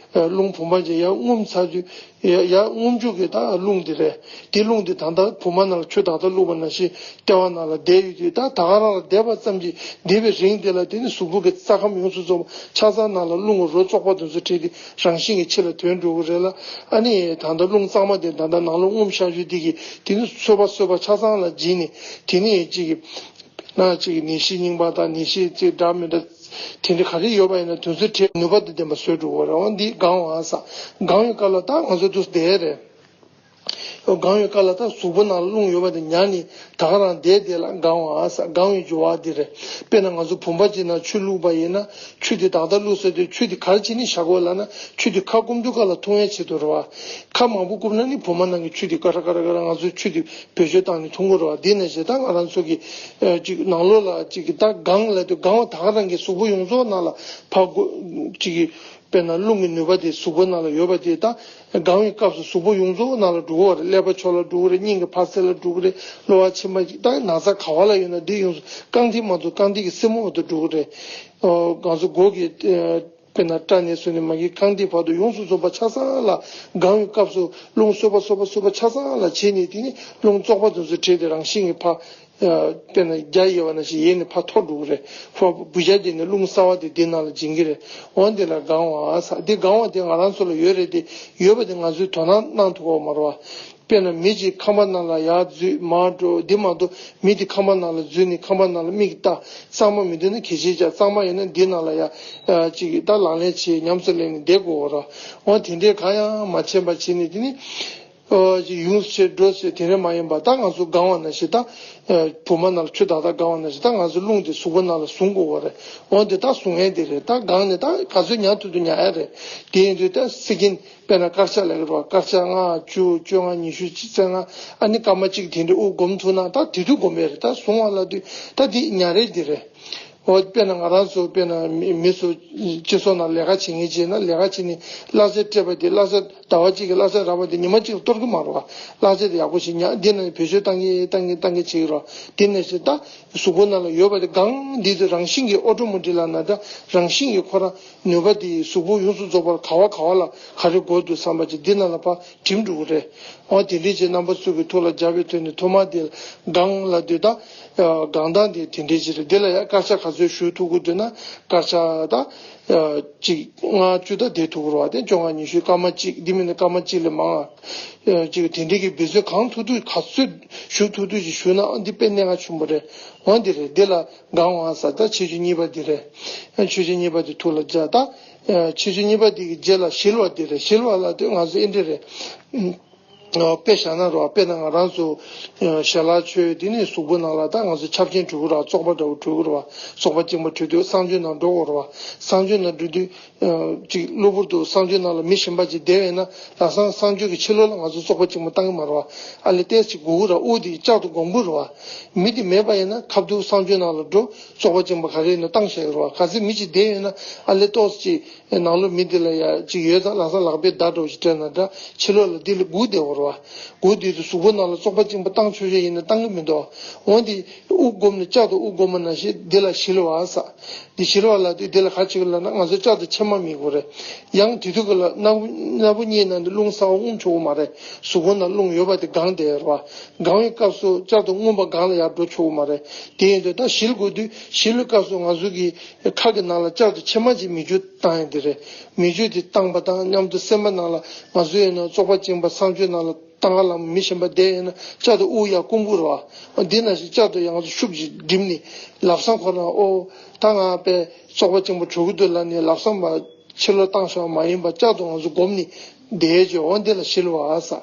རླུང་བུམ་པ་ཅན་ཡར་རྔུབ་ཚར་དུས། ཡ་ཡ་རྔུབ་མཇུག་གི་ད་རླུང་དེ་རེད། དེ་རླུང་དེ་ད་ལྟ་བུམ་པ་ནང་ལ་ཆུ་ད་ལྟ་བླུགས་པ་ནང་བཞིན་ལྟེ་བ་ནང་ལ་བསྡད་ཡོད་དུས། ད་ད་ག་རང་ལ་བསྡད་པ་ཙམ་གྱིས་བསྡད་པའི་རིང་དེ་ལ་དེ་ནི་གཟུགས་པོ་གི་རྩ་ཁམས་ཡོངས་སུ་རྫོགས་པ་ཆ་ཚང་ནང་ལ་རླུང་གི་རོ་བཙོག་པ་དེ་ཚོ་ཁྲིད་དེ་རང་བཞིན་གྱིས་ཕྱི་ལ་ཐོན་འགྲོ་གི་རེད་ལ། ཨ་ནི་ད་ལྟ་རླུང་གཙང་མ་དེ་ད་ལྟ་ནང་ལ་རྔུབ་བཞག་རྒྱུ་དེ་གིས་དེ་ནི་གསོ་བ་གསོ་བ་ཆ་ཚང་ལ་སྦྱིན་ནས། དེ་ནི་ཅིག་ན་ཅིག་ནད་གཞི་རྙིང་པ་དང་ནད་གཞི་ཅིག་འདྲ་མི་འདྲ་དེ་འདྲ་ག་རེ་ཡོད་པ་ཡིན་ན་དེ་ཚོ་ཁྲིད་ནུས་པ་དང་ལྡན་པ་བཟོས་འགྲོ་གི་རེད། འོ་འདི་སྒང་བ་ཟེར། སྒང་བའི་སྐབས་ལ་ད་ང་ཚོ་འདུག་སེ་བསྡད་རེད། སྒང་བའི་སྐབས་ལ་ད་གཟུགས་པོ་ནང་ལ་རླུང་ཡོད་པ་དེ་ཉར་ནས་ད་ག་རང་བསྡད་བསྡད་ལ་སྒང་བ་ཟེར། སྒང་བའི་སྦྱོར་བ་འདི་རེད། དཔེར་ན་ང་ཚོ་བུམ་པ་ཅིག་ནང་ཆུ་བླུགས་པ་ཡིན་ན། ཆུ་དེ་ཏག་ཏག་བླུགས་ཚར་དུས་ཆུ་དེ་ག་རེ་བྱས་ནས་བཞག་དགོས་ལབ་ན། ཆུ་དེ་ཁ་སྐོམ་དུས་སྐབས་ལ་འཐུང་ཡས་ཆེད་དུ་རེད་བ། ཁ་མང་པོ་སྐོམ་ན་ནི་བུམ་པ་ནང་གི་ཆུ་དེ་ཀ་ར་ཀ་ར་ཀ་ར་ང་ཚོས་ཆུ་དེ་བེད་སྤྱོད་བཏང་ནས་འཐུང་དགོས་རེད་བ། དེ་ནང་བཞིན་ད་ང་རང་ཚོ་གི་ཨ་ཅིག་ནང་ལོགས་ལ་ཅིག་ད་སྒང་ལབ་དུས་སྒང་བ་ད་ག་རང་གི་གཟུགས་པོ་ཡོངས་རྫོགས་ནང་ལ་ཕར་འགོ་ཅིག་གི་དཔེར་ན་རླུང་གི་ནུས་པ་དེ་གཟུགས་པོ་ནང་ལ་ཡོད་པ་དེ་ད་སྒང་བའི་སྐབས་སུ་གཟུགས་པོ་ཡོངས་རྫོགས་ནང་ལ་འགྲོ་གི་རེད། ཀླད་པ་ཕྱོགས་ལ་འགྲོ་གི་རེད། སྙིང་གི་འཕར་ཚད་ལ་འགྲོ་གི་རེད། གློ་བ་མཆིན་པ་ད་ན་ཚ་ག་བ་ལ་ཡོད་ན་དེ་ཡོངས་སུ་རྐང་མཐིལ་མ་གཏོགས་རྐང་མཐིལ་གྱི་སེན་མོ་མ་གཏོགས་འགྲོ་གི་རེད། ཨོ་ང་ཚོ་མགོ་གི་ཨ་དཔེར་ན་སྐྲ་ནས་བཟུང་ནས་མ་གི་རྐང་མཐིལ་བར་དུ་ཡོངས་སུ་རྫོགས་པ་ཆ་ཚང་ལ་སྒང་བའི་སྐབས་སུ་རླུང་གསོ་བ་གསོ་བ་གསོ་བ་ཆ་ཚང་ལ་བྱས་ནས། དེ་ནི་རླུང་བཙོག་པ་དེ་ཚོ་བྲལ་ཏེ་རང་བཞིན་གྱིས་ཕར་ཨ་དཔེར་ན་རྒྱ་ཡལ་བ་ནང་བཞིན་ཡལ་ནས་ཕར་འཐོར་འགྲོ་གི་རེད། ཕར་འབུད་རྒྱག་དེ་ནི་རླུང་གསར་བ་དེ་དེ་ནང་ལ་འབྱིན་གི་རེད། འོ་འདི་ལ་སྒང་བ་ཟེར། འདི་སྒང་བ་དེ་ང་རང་ཚོ་ལ་ཡོད་རེད་དེ། ཡོད་པ་དེ་ང་ཚོས་དོ་སྣང་གནང་ཐུབ་ཀྱི་ཡོད་མ་རེད་བ། དཔེར་ན་མི་གཅིག་ཁང་པ་ནང་ལ་ཡར་འཛུལ་མར་འགྲོ། འདི་མ་གཏོགས་མི་དེ་ཁང་པ་ནང་ལ་འཛུལ་ནས་ཁང་པ་ནང་ལ་མིག་ལྟ། གཙང་མ་མི་འདུག་ན་གད་ཕྱིས་རྒྱག། གཙང་མ་ཡོད་ན་འདི་ནང་ལ་ཡ་ཨ་ཅིག་ད་ལག་ལེན་བྱེད། ཉམས་སུ་ལེན་ནས་བསྡད་དགོས་པ་རེད། འོ་དེ་འདྲའི་གང་ཡང་མ་བྱས་པ་བྱས་ནས། དེ་ནི་ཨོ་ཅིག་ཡུངས་བྱས་འགྲོ་ཟེར་དེ་འདྲ་མ་ཡིན་པ། ད་ང་ཚོ་སྒང་བ་ནང་བཞིན་ད་ཨ་བུམ་པ་ནང་ལ་ཆུ་ཏག་ཏག་སྒང་བ་ནང་བཞིན་ད་ང་ཚོ་རླུང་དེ་གཟུགས་པོ་ནང་ལ་ཟུངས་དགོས་པ་རེད། འོ་དེ་ད་ཟུངས་ཡས་དེ་རེད། ད་སྒང་ནས་ད་ག་ཚོད་ཉར་ཐུབ་ཐུབ་ཉར་ཡས་རེད། དེ་ཡིན་དུས་ད་སི་ཀིན་དཔེར་ན་དཀར་ཆག་ལབ་ཀྱི་རེད་བ། དཀར་ཆག་ལྔ་བཅུ་བཅོ་ལྔ་ཉི་ཤུ་ཅིག་ཚེ་ལྔ། ཨ་ནི་སྐར་མ་གཅིག་དེ་འདྲའི་དབུགས་སྒོམ་ཐུབ་ན་ད་དེ་དུས་སྒོམ་ཡས་རེད། ད་ཟུངས་པ་ལབ་དུས་ད་དེ་ཉར་ཡས་དེ་རེད། འོ་དཔེར་ན་ང་རང་ཚོ་དཔེར་ན་མི་མི་ཚོ་སྤྱི་ཚོགས་ནང་ལས་ཀ་བྱེད་མཁན་བྱས་ན། ལས་ཀ་བྱེད་ནས་གླ་ཆ་སྤྲད་པ་དེ། གླ་ཆ་ཟླ་བ་གཅིག་གི་གླ་ཆ་རག་པ་དེ་ཉི་མ་གཅིག་ལ་གཏོར་གི་མ་རེད་བ། གླ་ཆ་དེ་ཡག་པོ་ཞིག་ཉར། འདི་ནང་བེད་སྤྱོད་བཏང་གི་བཏང་གི་བཏང་གི་བྱེད་ཀྱི་རེད་བ། དེ་ནང་བཞིན་ད་གཟུགས་པོ་ནང་ལ་ཡོད་པ་དེ་སྒང་འདི་ཚོ་རང་བཞིན་གྱིས་ཨོ་ཊོ་མེ་ཊིག་ལབ་ན་ད་རང་བཞིན་གྱིས་ཁོ་རང་ནུས་པ་དེ་གཟུགས་པོ་ཡོངས་སུ་རྫོགས་པར་ག་བ་ག་བ་ལ་ག་རེ་དགོས་འདུག་བསམ་པ་ཅིག་འདི་ནང་ལ་ཕར་འགྲིམ་འགྲོ་གི་རེད། འོ་དེ་འདྲ་བྱས་རྣམ་པ་ཚོ་གི་ཐུགས་ལ་འཇགས་པའི་དོན་ནི་ཐོག་མ་དེ་སྒང་ལབ་དུས་ད་ཨ་སྒང་སྟངས་དེ་དེ་འདྲ་ཅིག་རེད། དེ་ལ་ཡང་དཀར་ཆག་ག་ཚོད་ཞུ་ཐུབ་ཀྱི་འདུག་ན། དཀར་ཆག་ད་ཨ་གཅིག་ལྔ་བཅུ་ད་བསྡད་ཐུབ་ཀྱི་རེད་བ། དེ་བཅོ་ལྔ་ཉི་ཤུ་སྐར་མ་གཅིག་འདི་མིན་ན་སྐར་མ་གཅིག་ལས་མང་ཨ་ཅིག་དེ་འདྲ་གི་འབད་བརྩོན་གང་ཐུབ་ཐུབ་ག་ཚོད་ཞུ་ཐུབ་ཐུབ་ཅིག་ཞུ་ན། ཨ་འདི་དཔེ་གནད་འགག་ཆེན་པོ་རེད། འོ་འདི་རེད། འདི་ལ་སྒང་བ་ཟེར། ད་ཆེ་ཆུང་གཉིས་པ་འདི་རེད། ཆེ་ཆུང་གཉིས་པ་འདི་ཐུགས་ལ་འཇགས། ད་ཆེ་ཆུང་གཉིས་པ་འདི་གི་རྗེས་ལ་ཞི་ལ་བ་འདི་རེད། ཞི་ལ་བ་ལབ་དུས་ང་ཚོ་ཨེ་འདྲ་རེད། དཔེ་བཞག་ན་རོ། དཔེར་ན་ང་རང་ཚོ་ཞལ་ལག་མཆོད་དེ་ནས་གཟུགས་པོ་ནང་ལ་ད་ང་ཚོ་ཆབ་ཆེན་འགྲོ་གི་རེད་བ། བཙོག་པ་འདྲ་བོ་འགྲོ་གི་རེད་བ། བཙོག་པ་གཅིག་མ་འགྲོ་དུས་གསང་སྤྱོད་ནང་འགྲོ་དགོས་རེད་བ། གསང་སྤྱོད་ནང་འགྲོ་དུས་ཅིག་གློ་བུར་དུ་གསང་སྤྱོད་ནང་ལ་མི་གཞན་པ་ཅིག་བསྡད་ཡོད་ན། ལམ་སང་གསང་སྤྱོད་ཀྱི་ཕྱི་ལོགས་ལ་ང་ཚོ་བཙོག་པ་གཅིག་མ་བཏང་གི་མ་རེད་བ། ཨ་ལས་ཏོག་ཙམ་སྒུག་གི་རེད་བ། དབུགས་དེ་བཅག་ཏུ་སྒོམ་གི་རེད་བ། མི་དེ་མེད་པ་ཡིན་ན་ཁ་ཐུག་གསང་སྤྱོད་ནང་ལ་འགྲོ། བཙོག་པ་གཅིག་མ་ག་རེ་ཡིན་ན་བཏང་བཞག་གི་རེད་བ། གལ་སྲིད་མི་གཅིག་བསྡད་ཡོད་ན་ཨ་ལས་ཏོག་ཙམ་ནང་ལོགས་མི་འདི་ལ་ཡ་གཅིག་ཡོད་ཙང་ལམ་སང་ལག་པས་བརྡ་འདྲ་བོ་ཞིག་སྤྲད་ན་འདྲ། ཕྱི་ལོགས་ལ་འདི་ལ་སྒུག་བསྡད་དགོས་རེད་བ། སྒུག་བསྡད་དུས་གཟུགས་པོ་ནང་ལ་བཙོག་པ་གཅིག་པ་བཏང་ཆོག་ཆོག་ཡིན་ན་བཏང་གི་མི་འདུག་འོན་ཏེ་དབུགས་བསྒོམས་ནས་བཅག་ཏུ་དབུགས་བསྒོམས་པ་ནང་བཞིན་འདི་ལ་ཞི་ལ་བ་ཟེར། འདི་ཞི་ལ་བ་ལབ་དུས་འདི་ལ་ག་རེ་བྱེད་དགོས་ལབ་ན། ང་ཚོ་བཅག་ཏུ་ཕྱེ་མར་མི་དགོས་རེད། ཡང་དེ་དུས་ཀ་ལ་སྣ་བུག་སྣ་བུག་གཉིས་ནང་དུ་རླུང་གསར་པ་རྔུབ་ཆོག་གི་མ་རེད། གཟུགས་པོ་ནང་རླུང་ཡོད་པ་དེ་སྒང་བསྡད་ཡོད་རེད་བ། སྒང་བའི་སྐབས་སུ་བཅག་ཏུ་རྔུབ་པ་སྒང་ལ་ཡར་འགྲོ་ཆོག་གི་མ་རེད། དེ་ཡིན་དུས་ད་ཞི་ལ་དགོས་དུས་ཞི་ལ་སྐབས་སུ་ང་ཚོ་གི་ཁ་གི་ནང་ལ་བཅག་ཏུ་ཕྱེ་མར་གྱི་མིག་ཆུ་བཏང་ཡ་དེ་རེད། མིག་ཆུ་དེ་བཏང་པ་དང་མཉམ་དུ་སེམས་པ་ནང་ལ་ང་ཚོ་ཡིན་ན་བཙོག་པ་གཅིག་པ་གསང་སྤྱོད་ནང་ལ་བཏང་ག་ལ་མི་གཞན་པ་བསྡད་ཡོད་ན་བཅག་ཏུ་དབུགས་ཡར་བསྐུམ་དགོས་རེད་བ། འདི་ནང་བཞིན་བཅག་ཏུ་ཡང་ཤུགས་ཀྱིས་བསྒྲིམས་ནས་ལམ་སང་ཁོ་རང་ཨོ་ད་ང་དཔེ་བཙོག་པ་གཅིག་པ་བྱུང་གི་འདུག་ལབ་ནས་ལམ་སང་མར་ཕྱི་ལོགས་བཏང་ཤོག་མ་ཡིན་པ་བཅག་ཏུ་ང་ཚོ་སྒོམ་ནས་བསྡད་ཆོག་འོ་འདི་ལ་ཞི་ལ་བ་ཟེར།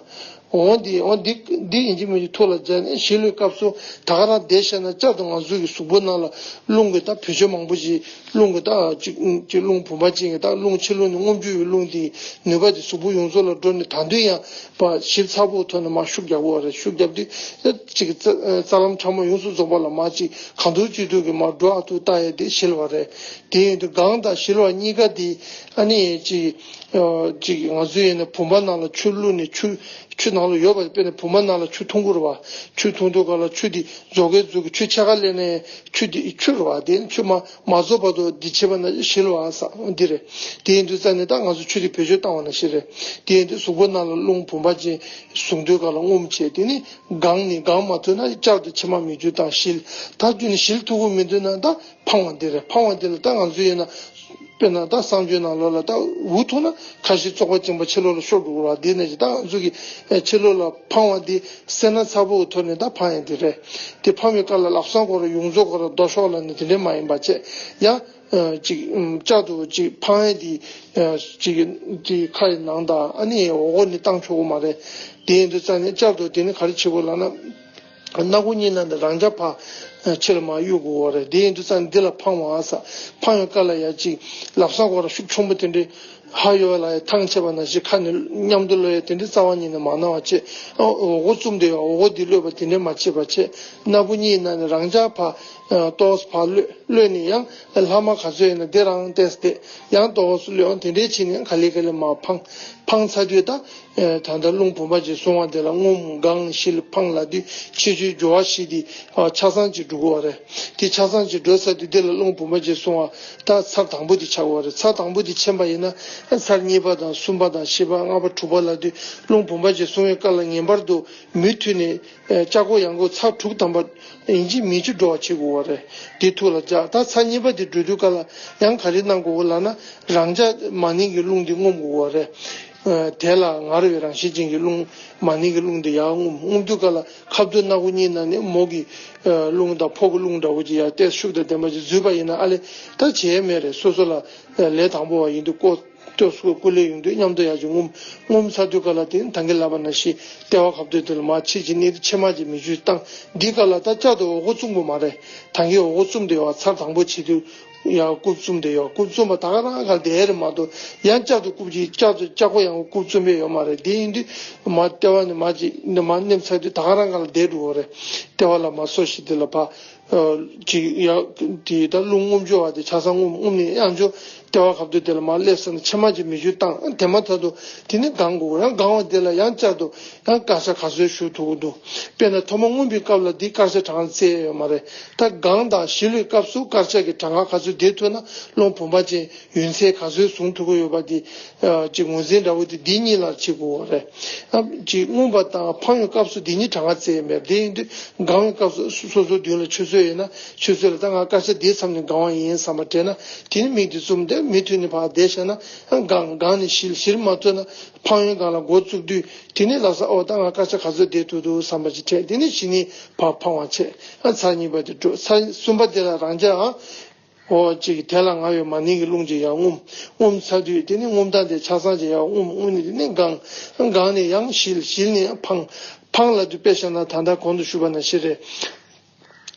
འོ་འདི་འོ་འདི་འདི་ཡིན་གཅིག་མིན་གཅིག་ཐུགས་ལ་འཇགས་ནས་གཞིས་ལུས་སྐབས་སུ་ད་ག་རང་བསྡད་བཞག་ན་བསྐྱར་དུ་ང་ཚོ་གི་གཟུགས་པོ་ནང་ལ་རླུང་གི་ད་བེད་སྤྱོད་མང་པོ་ཞིག་རླུང་གི་ད་ཅིག་ཅིག་རླུང་བུམ་པ་ཅན་གྱི་ད་རླུང་ཕྱི་ལོགས་ནས་རྔུབ་རྒྱུ་ཡི་རླུང་དེའི་ནུས་པ་དེ་གཟུགས་པོ་ཡོངས་རྫོགས་ལ་འགྲོ་ནས་ད་དུང་ཡང་པ་ཞིབ་ཚགས་པོ་ཐོག་ནས་མར་ཤུགས་རྒྱག་དགོས་པ་རེད། ཤུགས་རྒྱབ་དུས་ཅིག་རྩ་རྩ་ལམ་ཕྲ་མོ་ཡོངས་སུ་རྫོགས་པ་ལ་མར་ཅིག་གང་ཐུབ་ཅི་ཐུབ་ཀྱིས་མར་འགྲོ་ཨ་ཐུབ་ལྟ་ཡས་དེ་གཞིལ་བ་རེད། དེ་ཡིན་དུས་སྒང་དང་གཞིལ་བ་གཉིས་ཀ་དེ་ཨ་ནི་ཅིག་ཅིག་ང་ཚོ་ཡིན་ན་བུམ་པ་ནང་ལ་ཆུ་བླུགས་ནས་ཆུ་ཆུ་ནང་ལ་ཡོད་པ་དཔེར་ན་བུམ་པ་ནང་ལ་ཆུ་འཐུང་དགོས་རེད་བ། ཆུ་འཐུང་དུས་ག་ལ་ཆུ་དེ་རྫོགས་གི་རྫོགས་གི་ཆུ་ཕྱེད་ཀ་སླེབས་ནས་ཆུ་དེ་ཆུ་རེད་བ། དེ་ཆུ་མ་མ་རྫོགས་བར་དུ་འདི་བྱེད་པ་ན་གཞིལ་བ་ས་འདི་རེད། དེ་ཡིན་དུས་ཙ་ནས་ད་ང་ཚོ་ཆུ་དེ་བེད་སྤྱོད་བཏང་བ་ན་གཞིལ་རེད། དེ་ཡིན་དུས་གཟུགས་པོ་ནང་ལ་རླུང་བུམ་པ་ཅན་བཟུང་དུས་ག་ལ་རྔུབ་བྱས། དེ་ནི་སྒང་ནས་སྒང་མ་ཐུབ་ན་བསྐྱར་དུ་ཕྱི་མ་མི་འཇུ་དང་གཞིལ། ད་རྒྱུ་ནི་གཞིལ་ཐུབ་ཀྱི་མི་འདུག་ན་ད་འཕང་བ་འདི་རེད། འཕང་བ་འདི་ལ་ད་ང་ཚོ་ཡིན་ན་དཔེར་ན་ད་གསང་སྤྱོད་ནང་ལོགས་ལ་ད་འུ་ཐུག་ན་ཁ་ཤས་བཙོག་པ་ཅན་པ་ཕྱི་ལོགས་ལ་ཤོར་འགྲོ་གི་རེད་བ། འདི་ནས་ཀྱི་ད་ང་ཚོ་གི་ཕྱི་ལོགས་ལ་འཕང་བ་འདི་སེར་སྣ་ཚ་པོའི་ཐོག་ནས་ད་འཕང་ཡ་འདི་རེད། དེ་འཕང་བའི་སྐབས་ལ་ལག་ཟུང་ཁོ་ར་ཡོངས་རྫོགས་ཁོ་ར་རྡོ་ཤོག་ལ་ནི་དེ་འདྲས་མ་ཡིན་པ་བྱས་ཡང་ཅིག་བསྐྱར་དུ་ཅིག་འཕང་ཡ་འདི་ཅིག་དེ་ཁ་ཡི་ནང་དང་ཨ་ནི་འོག་སྒོ་ནས་བཏང་ཆོག་གི་མ་རེད། དེ་ཡིན་དུས་ཙ་ནས་བསྐྱར་དུ་དེ་ནི་ག་རེ་བྱེད་དགོས་ལབ་ན། སྣ་ཁུག་གཉིས་ནང་ནས་རང་འཇགས་ཕར་ཕྱི་ལ་མར་གཡུག་དགོས་པ་རེད། དེ་ཡིན་དུས་ཙང་འདི་ལ་འཕང་བ་ཟེར། འཕང་བའི་སྐབས་ལ་ཡ་གཅིག་ལབ་ས་གོ་ར་ཤུགས་ཆེན་པོ་དེ་འདྲའི་ཧ་ཡོད་ལ་ཡ་ཐང་ཆད་པ་ནང་བཞིན་ཁ་ནས་མཉམ་དུ་གློད་ཡ་དེ་འདྲའི་རྩ་བ་ཉིད་ནས་མ་གནང་བ་བྱས། འོག་སྒོ་བཙུམ་དེ་ཡ་འོག་སྒོ་འདི་གློད་པ་དེ་འདྲའི་མ་བྱེད་པ་བྱས། སྣ་བུག་གཉིས་ནང་ནས་རང་འཇགས་ཕར་ཏོག་ཙམ་ཕར་གློད། གློད་ནས་ཡང་ལྷག་མ་ག་ཚོད་ཡོད་ན་དེ་རང་ཏོག་ཙམ་དེ་ཡང་ཏོག་ཙམ་གློད། ཡང་དེ་འདྲའི་བྱས་ནས་ག་ལེ་ག་ལེ་མར་འཕང་། འཕང་ཚར་དུས་ད། ད་ལྟ་རླུང་བུམ་པ་ཅིག་བཟུང་བ་དེ་ལ་རྔུབ་སྒང་གཞིལ་འཕང་ལབ་དུས་ཕྱི་ཕྱིའི་སྦྱོར་བ་བཞི་དེ་ཆ་ཚང་ཅིག་འགྲོ་དགོས་པ་རེད། དེ་ཆ་ཚང་ཅིག་འགྲོ་ཚར་དུས་དེ་ལ་རླུང་བུམ་པ་ཅིག་བཟུང་བ་ད་ཚར་དང་པོ་དེ་ཆགས་དགོས་པ་རེད། ཚར་དང་པོ་དེ་ཕྱིན་པ་ཡིན་ན་ཚར་གཉིས་པ་དང་གསུམ་པ་དང་བཞི་པ་ལྔ་པ་དྲུག་པ་ལབ་དུས་རླུང་བུམ་པ་ཅིག་བཟུང་བའི་སྐབས་ལ་ངེས་པར་དུ་མུ་མཐུད་ནས་ལྕགས་སྒོ་ཡང་སྒོ་ཚར་དྲུག་ཐམ་པ་ཡིན་གཅིག་མིན་གཅིག་འགྲོ་བ་བྱེད་དགོས་པ་རེད། དེ་ཐུགས་ལ་འཇགས། ད་ཚར་གཉིས་པ་དེ་འགྲོ་དུས་སྐབས་ལ་ཡང་ག་རེ་གནང་དགོས་ལབ་ན་རང་འཇགས་མ་ནིང་གི་རླུང་དེ་རྔུབ་དགོས་པ་རེད། དེ་ལ་ངར་བའི་རང་བཞིན་ཅན་གྱི་རླུང་མ་ནིང་གི་རླུང་དེ་ཡར་རྔུབ། རྔུབ་དུས་སྐབས་ལ་ཁ་ཐུག་སྣ་བུག་གཉིས་ནང་ནས་མོ་གི་རླུང་དང་ཕོ་གི་རླུང་འདྲ་བོ་ཅིག་ཡར་ཏོག་ཙམ་ཤུགས་དང་ལྡན་པ་ཅིག་འཛུལ་བ་ཡིན་ན་ཨ་ལེ་ད་བྱེད་ཡས་མེད་རེད། སོ་སོ་ལ་ལས་དང་པོ་བ་ཡིན་དུས་ཀོ་ཏོག་ཙམ་སྐུ་ལས་ཡོང་དུས་མཉམ་དུ་ཡར་ཅིག་རྔུབ། རྔུབ་ཚར་དུས་སྐབས་ལ་དེ་ནི་ད་གིན་ལབ་པ་ནང་བཞིན་ལྟེ་བ་ཁ་ཐུག་དེ་ལ་མར་ཕྱི་ཕྱི་ནས་ཕྱེ་མ་ཅིག་མི་འཇུ་བཏང་། འདི་སྐབས་ལ་ད་བསྐྱར་དུ་འོག་སྒོ་བཙུམ་དགོས་མ་རེད། ད་གིན་འོག་སྒོ་བཙུམ་དེ་ཡོད་ཚར་དང་པོ་བྱེད་དུས། ཡ་རྐུབ་བཙུམ་དེ་ཡོད། རྐུབ་བཙུམ་པ་ད་ག་རང་ག་བསྡད་རེད་མ་གཏོགས་ཡང་བསྐྱར་དུ་རྐུབ་ཅིག་བསྐྱར་དུ་ལྕགས་སྒོ་ཡང་རྐུབ་བཙུམ་པའི་ཡོད་མ་རེད། དེ་ཡིན་དུས་མ་ལྟེ་བ་ནས་མ་ཅིག་ནས་མ་མནན་ཚར་དུས་ད་ག་རང་ག་ལ་བསྡད་འགྲོ་གི་རེད། ལྟེ་བ་ལ་མ་སོ་ཞིག་དེ་ལ་ཕ་ཅིག་ཡ་དེ་ད་རླུང་རྔུབ་འཇོག་བ་དེ་ཆ་ཚང་རྔུབ། རྔུབ་ནས་ཡང་འཇོག་ལྟེ་བ་ཁ་ཐུག་དེ་ལ་མ་སླེབས་ས་ནས་ཕྱེ་མ་ཅིག་མི་འཇུ་བཏང་། དེ་མ་ཐག་ཏུ་དེ་ནས་སྒང་དགོས། ཡང་སྒང་བ་དེ་ལ་ཡང་བསྐྱར་དུ་ཡང་དཀར་ཆ་ག་ཚོད་ཞུ་ཐུབ་ཀྱི་འདུག་དཔེར་ན་ཐོག་མ་རྔུབ་པའི་སྐབས་ལ་འདི་དཀར་ཆ་གྲངས་བཙལ་ཡོད་མ་རེད། ད་སྒང་དང་གཞིས་ལུས་སྐབས་སུ་དཀར་ཆ་གི་གྲངས་ཀ་ག་ཚོད་བསྡད་ཐུབ་ན་རླུང་བུམ་པ་ཅན་ཡུན་ཚད་ག་ཚོད་བཟུང་ཐུབ་ཀྱི་ཡོད་པ་འདི་ཅིག་ངོས་འཛིན་འདྲ་བོ་དེ་འདི་གཉིས་ལ་བྱེད་དགོས་པ་རེད། ཨ་ཅིག་རྔུབ་པ་དང་འཕང་བའི་སྐབས་སུ་འདི་གཉིས་གྲངས་ཀ་བཙལ་ཡོད་མེད། དེ་ཡིན་དུས་སྒང་བའི་སྐབས་སུ་སོ་སོ་མདུན་ལ་ཆུ་ཚོད་ཡོད་ན་ཆུ་ཚོད་ལ་ད་ང་དཀར་ཆ་འདིའི་མཚམས་ནས་སྒང་བ་ཡིན་བསམ་པ་དྲན་ན་དེ་ནི་མིག་དེ་བཙུམ་སྟེ་མུ་མཐུད་ནས་ཕར་བསྡད་བཞག་ན་སྒང་སྒང་ནས་གཞིལ། གཞིལ་མ་ཐུབ་ན་འཕང་བའི་སྒང་ལ་འགོ་བཙུགས་དུས་དེ་ནི་ལབ་ས་ཨོ་ད་ང་དཀར་ཆ་ག་ཚོད་བསྡད་ཐུབ་འདུག་བསམ་པ་ཅིག་དྲན། དེ་ནི་གཞི་ནས་ཕར་འཕང་བ་བྱས། ཨ་ཚར་གཉིས་པ་དེ་འགྲོ། ཚར་གསུམ་པ་དེ་ལ་རང་འཇགས་ཨ། འོ་ཅིག་དེ་ལ་ང་བའི་མ་ནིང་གི་རླུང་ཅིག་ཡར་རྔུབ། རྔུབ་ཚར་དུས་དེ་ནི་རྔུབ་སྟངས་དེ་ཆ་ཚང་ཅིག་ཡར་རྔུབ། རྔུབ་ནས་དེ་ནི་སྒང་། སྒང་ནས་ཡང་གཞིལ། གཞིལ་ནས་ཡང་འཕང་། འཕང་ལབ་དུས་དཔེ་བཞག་ན་ད་ལྟ་གོང་དུ་ཞུས་པ་ནང་བཞིན་རེད།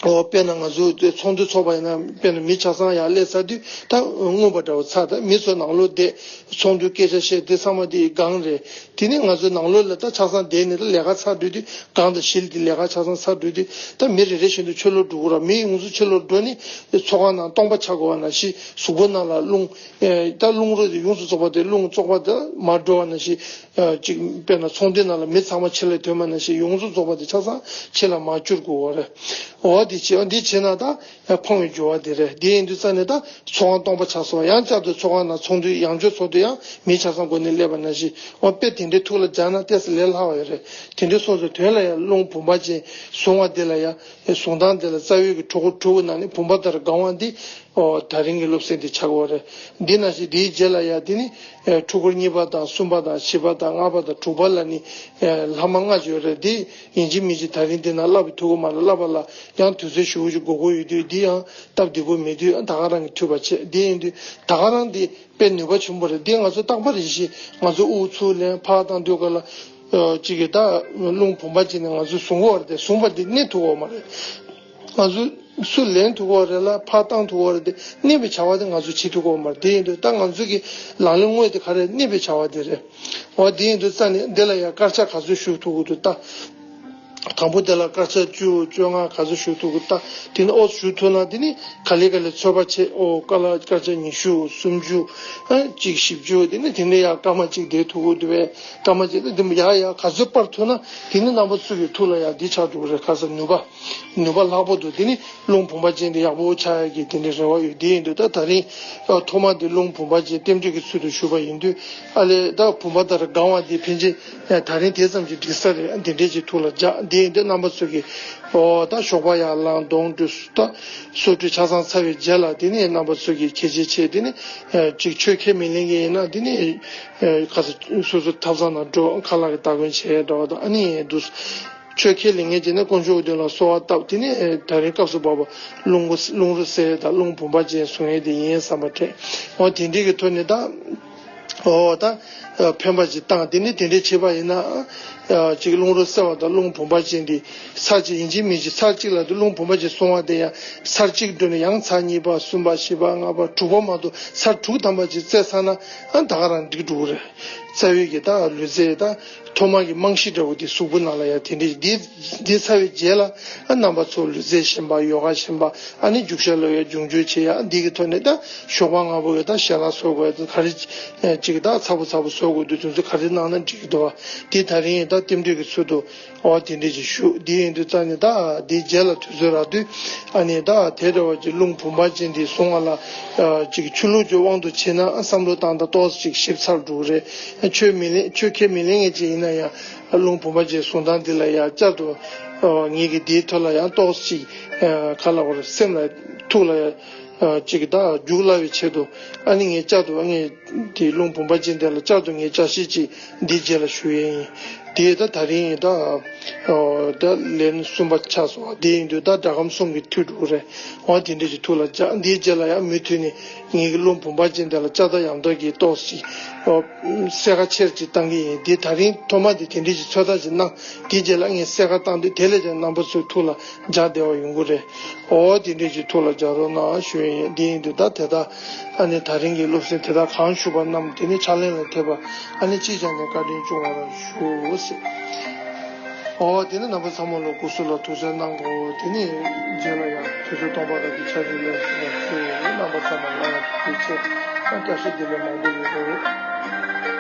འོ་དཔེར་ན་ང་ཚོ་དེ་ཚོགས་འདུ་ཚོགས་པ་ཡིན་ན་དཔེར་ན་མི་ཆ་ཚང་ཡར་སླེབས་ཚར་དུས་ད་རྔུབ་པ་འདྲ་བོ་ཚར། ད་མི་ཚོ་ནང་ལོགས་བསྡད་ཚོགས་འདུ་སྐད་ཆ་བཤད་དེ་ཚང་མ་དེ་སྒང་རེད། དེ་ནི་ང་ཚོ་ནང་ལོགས་ལ་ད་ཆ་ཚང་བསྡད་ནས་ད་ལས་ཀ་ཚར་འགྲོ་དུས་སྒང་དང་གཞིལ་དེ་ལས་ཀ་ཆ་ཚང་ཚར་འགྲོ་དུས་ད་མི་རེ་རེ་བཞིན་དུ་ཕྱི་ལོགས་འགྲོ་གི་ར། མི་ཡོངས་སུ་ཕྱི་ལོགས་འགྲོ་ནས་ཚོགས་ཁང་ནང་སྟོང་པ་ཆགས་དགོས་པ་ནང་བཞིན་གཟུགས་པོ་ནང་ལ་རླུང་། ཨེ། ད་རླུང་རོ་དེ་ཡོངས་སུ་རྫོགས་པ་དེ་རླུང་བཙོག་པ་དེ་མར་འགྲོ་བ་ནང་བཞིན། ཨ། ཅིག་དཔེར་ན་ཚོང་སྡེ་ནང་ལ་མི་ཚང་མ་ཕྱི་ལ་ཐོན་པ་ནང་བཞིན་ཡོངས་སུ་རྫོགས་པ་དེ་ཆ་ཚང་ཕྱི་ལ་མར་བསྐྱུར་དགོས་པ་རེད། འོ་དེ་བྱས། འདི་བྱས་ན་ད་འཕང་བའི་སྦྱོར་བ་དེ་རེད། དེ་ཡིན་དུས་ཙ་ནས་ད་ཚོགས་ཁང་སྟོང་པ་ཆགས་སོང་། ཡང་བསྐྱར་དུ་ཚོགས་ཁང་ནང་ཚོགས་འདུ་ཡང་བསྐྱར་ཚོགས་དུས་ཡང་མི་ཆ་ཚང་སྒོ་ནས་སླེབས་པ་ནང་བཞིན། འོ་དཔེ་དེ་འདྲའི་ཐུགས་ལ་འཇགས་ན་ཏོག་ཙམ་ལས་སླ་བ་ཡོད་རེད། དེ་འདྲའི་སོ་སོའི་དོན་ལ་ཡང་རླུང་བུམ་པ་ཅན་བཟུང་བ་དེ་ལ་ཡང་བཟུང་སྟངས་དེ་ལ་རྩ་བའི་གི་གྲོགས་པོ་དྲུག་གི་ནང་ནས་བུམ་པ་ལྟར་སྒང་བ་འདི། ཨོ། ད་རིང་གི་སློབ་ཚན་འདི་ཆགས་ཡོད་རེད། འདི་ནང་བཞིན་འདིའི་རྗེས་ལ་ཡང་འདི་ནི་ཨེ། འཁྲུལ་འཁོར་གཉིས་པ་དང་གསུམ་པ་དང་བཞི་པ་དང་ལྔ་པ་དང་དྲུག་པ་ལ་ནི་ཨེ། ལྷག་མ་ལྔ་ཡོད་རེད། འདི་ཡིན་གཅིག་མིན་གཅིག་ད་རིང་འདི་ནང་བསླབ་པའི་ཐུགས་ཁུར་མ་ལ་བསླབ་པ་ལ་ཡང་དུས་ཚོད་ཞེ་པོ་ཅིག་འགོར་གྱི་ཡོད་དུས། འདི་ཡང་སྟབས་བདེ་པོ་མེད་དུས་ད་ག་རང་གིས་འཐུས་པ་བྱེད། འདི་ཡིན་དུས་ད་ག་རང་འདི་དཔེ་ནུས་པ་ཆེན་པོ་རེད། འདི་ང་ཚོ་རྟག་པར་རེ་བཞིན་ང་ཚོ་དབུགས་ཚུར་ལེན་ཕར་བཏང་དུས་ག་ལ། ཨ་གཅིག་གིས་ད་རླུང་བུམ་པ་ཅན་ནི་ང་ཚོས་བཟུང་གི་ཡོད་རེད་དེ། བཟུང་བ་དེ་གནས་ཐུབ་ཀྱི་ཡོད་མ་རེད། ང་ཚོས་སུ་ལེན་ཐུབ་ཀྱི་ཡོད་རེད་ལ་ཕར་བཏང་ཐུབ་ཀྱི་ཡོད་རེད་དེ། གནས་པའི་བྱ་བ་དེ་ང་ཚོས་བྱེད་ཐུབ་ཀྱི་ཡོད་མ་རེད། དེ་ཡིན་དུས་ད་ང་ཚོ་གི་ལག་ལེན་དངོས་དེ་ག་རེ་རེད། གནས་པའི་བྱ་བ་དེ་རེད། འོ་དེ་ཡིན་དུས་རྩ་ནས་འདི་ལ་ཡང་དཀར་ཆག་ག་ཚོད་ཞུགས་ཐུབ་ཀྱི་འདུག་ད། དང་པོ་དེ་ལ་དཀར་ཆག་བཅུ་བཅོ་ལྔ་ག་ཚོད་ཞུགས་ཐུབ་ཀྱི་ད། དེ་ནས་ཨོ་ཞུགས་ཐུབ་ན་དེ་ནི་ག་ལེ་ག་ལེ་ཚོད་དཔག་བྱེད། ཨོ་ཀ་ལ་དཀར་ཆག་ཉི་ཤུ་སུམ་ཅུ་ཨ་གཅིག་བཞི་བཅུ། དེ་ནི་དེ་འདྲའི་ཡང་སྐར་མ་གཅིག་བསྡད་ཐུབ་ཀྱི་འདུག་པས། སྐར་མ་གཅིག་ད་དེ་མོ་ཡག་ཡག་ག་ཚོད་སྤར་ཐུབ་ན་དེ་ནི་རྣམ་པ་ཚོ་གི་ཐུགས་ལ་ཡང་འདི་ཆགས་འགྲོ་གི་རེད། ཁ་སང་ནུས་པ་ནུས་པ་ལྷག་པོ་འདུག་དེ་ནི་རླུང་བུམ་པ་ཅན་དེ་ཡག་པོ་ཆགས་ཡག་གི་དེ་འདྲའི་རེ་བ་ཡོད། དེ་ཡིན་དུས་ད་ད་རིང་ཨ་ཐོག་མ་དེ་རླུང་བུམ་པ་ཅན་རྟེན་འབྲེལ་གྱི་ཚུལ་དུ་ཞུགས་པ་ཡིན་དུས། ཨ་ལས་ད་བུམ་པ་ལྟར་གང་བ་འདི་ཕན་ཆད་ད་རིང་དེ་ཙམ་གྱིས་འགྲིག་ས་རེད། འདི་འདྲས་ཀྱི་ཐུགས་ལ་འཇགས། འདི་ཡིན་དུས་རྣམ་པ་ཚོ་གིས་ཨོ་ད་ཞོགས་པ་ཡར་ལངས་གདོང་བཀྲུས། ད་སོ་བཀྲུས་ཆ་ཚང་ཚར་བའི་རྗེས་ལ་དེ་ནས་རྣམ་པ་ཚོ་གིས་གལ་ཆེ་ཆེ་དེ་ནས་ཅིག་ཆོས་ཁས་མི་ལེན་མཁན་ཡིན་ན་དེ་ནས་ག་ས་སོ་སོ་ཐབ་ཚང་ནང་འགྲོ། ཁ་ལག་གི་སྟ་གོན་བྱས་འགྲོ་བ་དང་། ཨ་ནི་འདུག་ཆོས་ཁས་ལེན་མཁན་བྱས་ན་དཀོན་མཆོག་གི་མདུན་ལ་གསོལ་བ་བཏབ། དེ་ནས་ད་རིང་སྐབས་སུ་བབས་པ་རླུང་བུ་རླུང་རོ་བསལ་དང་རླུང་བུམ་པ་ཅན་བཟུང་ཡས་དེ་ཡིན་བསམ་པ་དྲན། འོ་དེ་འདྲའི་གི་ཐོག་ནས་ད་འོ་ད་ཕན་པ་ཅིག་བཏང་། དེ་ནས་དེ་འདྲའི་བྱས་པ་ཡིན་ན་ཅིག་རླུང་རོ་བསལ་བ་དང་རླུང་བུམ་པ་ཅན་དེ་ཚར་གཅིག་ཡིན་གཅིག་མིན་གཅིག་ཚར་གཅིག་ལ་དུ་རླུང་བུམ་པ་ཅན་བཟུང་བ་དེ་ཡང་ཚར་གཅིག་འགྲོ་ནས་ཡང་ཚར་གཉིས་པ་གསུམ་པ་བཞི་པ་ལྔ་པ་དྲུག་པ་མ་གཏོགས་ཚར་དྲུག་ཐམ་པ་ཅིག་བཙལ་ཚར་ན་ཨ་ད་ག་རང་འགྲིག་འགྲོ་གི་རེད། རྩ་བའི་གི་ད་ལུས་རྩལ་ད་ཐོག་མ་གི་རྨང་གཞི་འདྲ་བོ་དེ་གཟུགས་པོ་ནང་ལ་ཡ་དེ་འདྲས་འདི་འདི་ཚར་བའི་རྗེས་ལ་ཨ་རྣམ་པ་ཚོ་ལུས་རྩལ་ཞན་པ་ཡོ་ག་ཞན་པ་ཨ་ནི་རྒྱུག་ཤར་ལ་ཡ་རྒྱུག་འཇུག་བྱེད་ཡ་འདི་གི་ཐོག་ནས་ད་ཞོགས་པ་སྔ་པོ་གི་ད་ཞལ་ལག་བཟོ་དགོས་ཡ་ག་རེ་ཅིག་ད་ཚ་པོ་ཚ་པོ་བཟོ་དགོས་དུས་དེ་ཚོ་ག་རེ་གནང་ན་འགྲིག་གི་འདུག་བ། འདི་ད་རིང་ད་རྟེན་འབྲེལ་གི་ཚུལ་དུ་ཨོ་དེ་འདྲས་ཅིག་ཞུ། འདི་ཡིན་དུས་རྩ་ནས་ད་འདིའི་རྗེས་ལ་དུས་ཚོད་རག་དུས་ཨ་ནི་ད་དེ་འདྲ་བ་ཅིག་རླུང་བུམ་པ་ཅན་འདི་བཟུང་བ་ལ་ཅིག་ཆོས་ལུགས་ཀྱི་དབང་དུ་བྱས་ན་བསམ་བློ་བཏང་ད་ཏོག་ཙམ་ཅིག་ཞིབ་ཚགས་འགྲོ་གི་རེད། ཆོས་མི་ལེན་ཆོས་ཁས་མི་ལེན་མཁན་ཅིག་ཡིན་ན་ཡང་རླུང་བུམ་པ་ཅན་བཟུང་སྟངས་འདི་ལ་ཡང་བསྐྱར་དུ་ངེད་ཀྱིས་འདིའི་ཐོག་ལ་ཡང་ཏོག་ཙམ་ཅིག་ག་ལ་བར་སེམས་ལ་ཐུགས་ལ་ཅིག་ད་རྒྱུགས་སླ་བའི་ཆེད་དུ་ཨ་ནི་ངས་བསྐྱར་དུ་ངས་དེ་རླུང་བུམ་པ་ཅན་དེ་ལ་བསྐྱར་དུ་ངས་བསྐྱར་བཤད་ཅིག་འདིའི་རྗེས་ལ་ཞུ་ཡས་ཡིན། དེ་ད་ད་རིང་ད་ད་ལན་གསུམ་པ་ཆགས་སོང་བ། དེ་ཡིན་དུས་ད་སྒྲ་སྒམ་གསུམ་གྱི་མཐུ་འགྲོ་གི་རེད། འོ་དེ་འདྲ་ཅིག་ཐུགས་ལ་འཇགས། འདིའི་རྗེས་ལ་ཡང་མུ་མཐུད་ནས་ངེད་ཀྱི་རླུང་བུམ་པ་ཅན་དེ་ལ་ལྕགས་རྟ་ཡང་དག་གི་ཏོག་ཙམ་ཅིག་གསལ་ཁ་ཆེར་ཅིག་བཏང་གི་ཡིན། དེ་ད་རིང་ཐོག་མ་དེ་དེ་འདྲ་ཅིག་ཚོད་ལྟ་ཅིག་གནང་། དེའི་རྗེས་ལ་ངས་གསལ་ཁ་བཏང་དུས་དེ་ལས་ཀྱང་རྣམ་པ་ཚོའི་ཐུགས་ལ་འཇགས་བདེ་བ་ཡོང་གི་རེད། འོ་དེ་འདྲ་ཅིག་ཐུགས་ལ་འཇགས་རོགས་གནང་ཞུ་ཡས་ཡིན། དེ་ཡིན་དུས་ད་དེ་ད་ཨ་ནི་ད་རིང་གི་སློབ་ཚན་དེ་དག་གང་ཞུས་པ་རྣམས་དེ་ནི་ཕྱག་ལེན་ལ་ཐེབས་པ་ཨ་ནི་ཅིས་ཀྱང་ནས་བཀའ་དྲིན་སྐྱོང་བར་ཞུ་ཟེར། འོ་དེ་ནི་རྣམ་པ་ཚང་མ་ལ་སྐུ་གཟུགས་ལ་ཐུགས་རྗེ་གནང་གོ། དེ་ནི་རྗེས་ལ་ཡང་དུས་ཚོད་སྟོང་པ་རང་གི་ཆ་ཚིག་ལ་ཞུ་བར་ཞུ། རྣམ་པ་ཚང་མ་ལ་ཡང་ཐུགས་རྗེ་ཆེ། བཀྲ་ཤིས་བདེ་ལེགས་མང་པོ་ཡོད་པ་རེད།